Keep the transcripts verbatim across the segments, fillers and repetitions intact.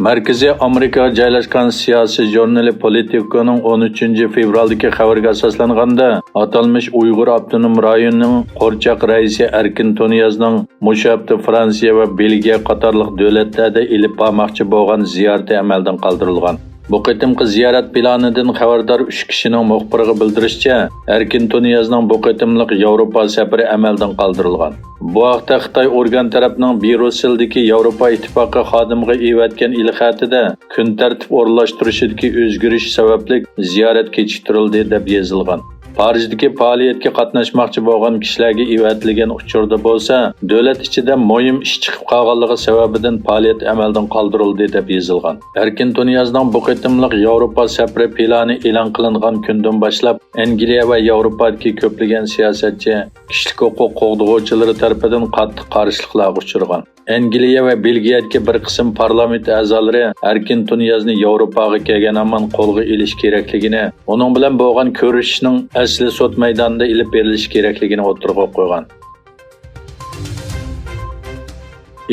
مەركىزىي ئامېرىكىغا جايلاشقان سىياسىي ژۇرنىلى پولىتىكونىڭ ئون ئۈچىنچى فېۋرالدىكى خەۋىرىگە ئاساسلانغاندا، ئاتالمىش ئۇيغۇر ئاپتونوم رايونىنىڭ قورچاق رەئىسى ئەركىن تۇنىيازنىڭ مۇشۇ ھەپتە فرانسىيە ۋە بېلگىيە قاتارلىق دۆلەتلەردە ئېلىپ بارماقچى بولغان زىيارىتى ئەمەلدىن قالدۇرۇلغان. بۇ قېتىمقى زىيارەت پىلانىدىن خەۋەردار ئۈچ كىشىنىڭ مۇخبىرغا بىلدۈرۈشىچە، ئەركىن تۇنىيازنىڭ بۇ قېتىملىق ياۋروپا سەپىرى ئەمەلدىن قالدۇرۇلغان. بۇ ھەقتە خىتاي ئورگان تەرەپنىڭ بريۇسسېلدىكى ياۋروپا ئىتتىپاقى خادىمىغا ئېۋەتكەن ئېلخەتىدە، كۈن تەرتىپ ئورۇنلاشتۇرۇشىدىكى ئۆزگىرىش سەۋەبلىك زىيارەت كېچىكتۈرۈلدى، دەپ يېزىلغان. پارىژدىكى پائالىيەتكە قاتناشماقچى بولغان كىشىلەرگە ئېۋەتىلگەن ئۇچۇردا بولسا، دۆلەت ئىچىدە مۇھىم ئىش چىقىپ قالغانلىقى سەۋەبىدىن پائالىيەت ئەمەلدىن قالدۇرۇلدى، دەپ يېزىلغان. ئەركىن تۇنىيازنىڭ بۇ قېتىملىق ياۋروپا سەپىرى پىلانى ئېلان قىلىنغان كۈندىن باشلاپ، ئەنگلىيە ۋە ياۋروپادىكى كۆپلىگەن سىياسەتچى، كىشىلىك ھوقۇق قوغدىغۇچىلىرى تەرىپىدىن قاتتىق قارشىلىقلارغا ئۇچرىغان. ئەنگلىيە ۋە بېلگىيەدىكى بىر قىسىم پارلامېنت ئەزالىرى ئەركىن تۇنىيازنى ياۋروپاغا كەلگەن ھامان قولغا ئېلىش كېرەكلىكىنى، ئۇنىڭ بىلەن بولغان كۆرۈشۈشنىڭ ئەسلى سوت مەيدانىدا ئېلىپ بېرىلىشى كېرەكلىكىنى ئوتتۇرىغا قويغان.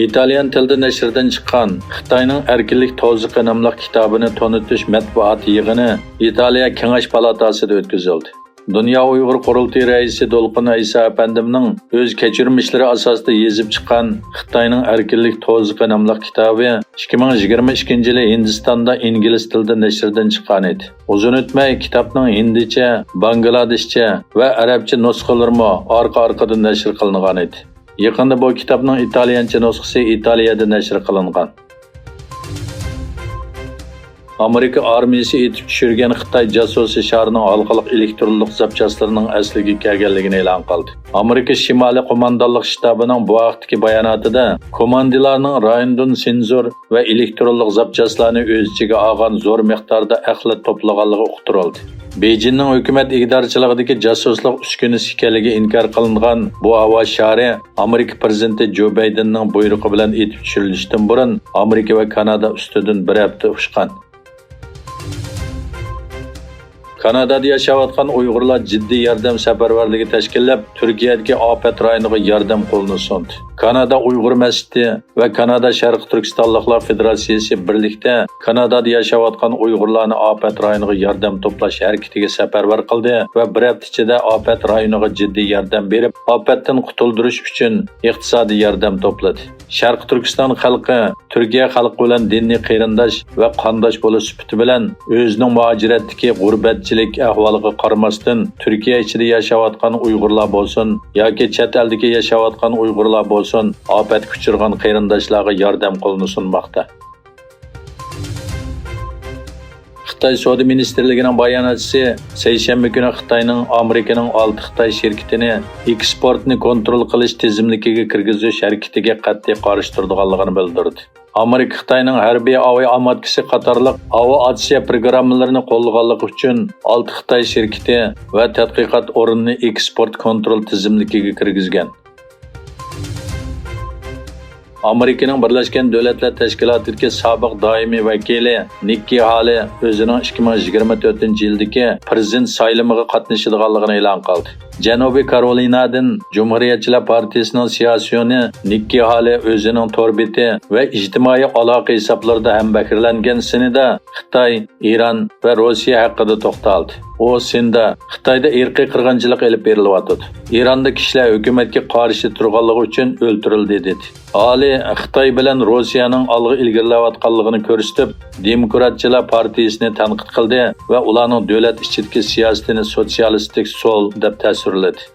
ئىتالىيان تىلدا نەشردىن چىققان خىتاينىڭ ئەركىنلىك توزىقى ناملىق كىتابىنى تونۇتۇش مەتبۇئات يىغىنى ئىتالىيە كېڭەش پالاتاسىدا ئۆتكۈزۈلدى. دۇنيا ئۇيغۇر قۇرۇلتىيى رەئىسى دولقۇن ئەيسا ئەپەندىمنىڭ ئۆز كەچۈرمىشلىرى ئاساسىدا يېزىپ چىققان خىتاينىڭ ئەركىنلىك توزىقى ناملىق كىتابى ئىككى مىڭ يىگىرمە ئىككىنچى يىلى ھىندىستاندا ئىنگلىز تىلىدا نەشردىن چىققان ئىدى. ئۇزۇن ئۆتمەي كىتابنىڭ ھىندىچە، باڭگلادېشچە ۋە ئەرەبچە نۇسخىلىرىمۇ ئارقا-ئارقىدىن نەشر قىلىنغانىدى. يېقىندا بۇ كىتابنىڭ ئىتالىيانچە نۇسخىسى ئىتالىيەدە نەشر قىلىنغان. ئامېرىكا ئارمىيىسى ئېتىپ چۈشۈرگەن خىتاي جاسۇسى شارنىڭ ھالقىلىق ئېلېكترونلۇق زاپچاسلىرىنىڭ ئەسلىگە كەلگەنلىكىنى ئېلان قىلدى. ئامېرىكا شىمالىي قوماندانلىق شتابىنىڭ بۇ ھەقتىكى باياناتىدا، كوماندىرلارنىڭ رايوندىن سېنزور ۋە ئېلېكترونلۇق زاپچاسلارنى ئۆز ئىچىگە ئالغان زور مىقداردا ئەخلەت توپلىغانلىقى ئۇقتۇرۇلدى. بېيجىننىڭ ھۆكۈمەت ئىگىدارچىلىقىدىكى جاسۇسلۇق ئۈسكۈنىسى ئىكەنلىكى ئىنكار قىلىنغان بۇ ھاۋا شارى ئامېرىكا پىرېزىدېنتى جو بايدېننىڭ بۇيرۇقى بىلەن ئېتىپ چۈشۈرۈلۈشتىن بۇرۇن ئامېرىكا ۋە كانادا ئۈستىدىن بىر ھەپتە ئۇچقان. كانادادا ياشاۋاتقان ئۇيغۇرلار جىددىي ياردەم سەپەرۋەرلىكى تەشكىللەپ، تۈركىيەدىكى ئاپەت رايونىغا ياردەم قولىنى سۇندى. كانادا ئۇيغۇر مەسچىتى ۋە كانادا شەرقىي تۈركىستانلىقلار فېدېراتسىيىسى بىرلىكتە كانادادا ياشاۋاتقان ئۇيغۇرلارنى ئاپەت رايونىغا ياردەم توپلاش ھەرىكىتىگە سەپەرۋەر قىلدى ۋە بىر ھەپتە ئىچىدە ئاپەت رايونىغا جىددىي ياردەم بېرىپ، ئاپەتتىن قۇتۇلدۇرۇش ئۈچۈن ئىقتىسادىي ياردەم توپلىدى. شەرقىي تۈركىستان خەلقى تۈركىيە خەلقى بىلەن دىنىي قېرىنداش ۋە قانداش بولۇش سۈپىتى بىلەن، ئۆزىنىڭ مۇھاجىرەتتىكى غۇربەتچىلىك ئەھۋالىغا قارىماستىن، تۈركىيە ئىچىدە ياشاۋاتقان ئۇيغۇرلار بولسۇن ياكى چەت ئەلدىكى ياشاۋاتقان ئۇيغۇرلار بولسۇن، ئاپەتكە ئۇچرىغان قېرىنداشلارغا ياردەم قولىنى سۇنماقتا. خىتاي سودا مىنىستىرلىكىنىڭ باياناتچىسى سەيشەنبە كۈنى خىتاينىڭ ئامېرىكىنىڭ ئالتە خىتاي شىركىتىنى ئېكسپورتنى كونترول قىلىش تىزىملىكىگە كىرگۈزۈش ھەرىكىتىگە قەتئىي قارشى تۇرىدىغانلىقىنى بىلدۈردى. ئامېرىكا خىتاينىڭ ھەربىي ئاۋىئاماتكىسى قاتارلىق ئاۋىئاتسىيە پروگراممىلىرىنى قوللىغانلىقى ئۈچۈن ئالتە خىتاي شىركىتى ۋە تەتقىقات ئورنىنى ئېكسپورت كونترول تىزىملىكىگە كىرگۈزگەن. ئامېرىكىنىڭ بىرلەشكەن دۆلەتلەر تەشكىلاتىدىكى سابىق دائىمىي ۋەكىلى نىككى ھالى ئۆزىنىڭ ئىككى مىڭ يىگىرمە تۆتىنچى يىلدىكى پىرېزىدېنت سايلىمىغا قاتنىشىدىغانلىقىنى ئېلان قىلدى. جەنۇبىي كارولىنادىن جۇمھۇرىيەتچىلەر پارتىيىسىنىڭ سىياسىيونى نىككى ھالى ئۆزىنىڭ تور بېتى ۋە ئىجتىمائىي ئالاقە ھېسابلىرىدا ھەمبەھىرلەنگەن سىنىدا خىتاي، ئىران ۋە روسىيە ھەققىدە توختالدى. ئۇ سىندا خىتايدا ئىرقىي قىرغىنچىلىق ئېلىپ بېرىلىۋاتىدۇ. ئىراندا كىشىلەر ھۆكۈمەتكە قارشى تۇرغانلىقى ئۈچۈن ئۆلتۈرۈلدى، دېدى. ھالى خىتاي بىلەن روسىيەنىڭ ئالغا ئىلگىرىلەۋاتقانلىقىنى كۆرسىتىپ، دېموكراتچىلار پارتىيىسىنى تەنقىد قىلدى ۋە ئۇلارنىڭ دۆلەت ئىچىدىكى سىياسىتىنى سوتسىيالىستىك سول دەپ تەسۋىرلىدى.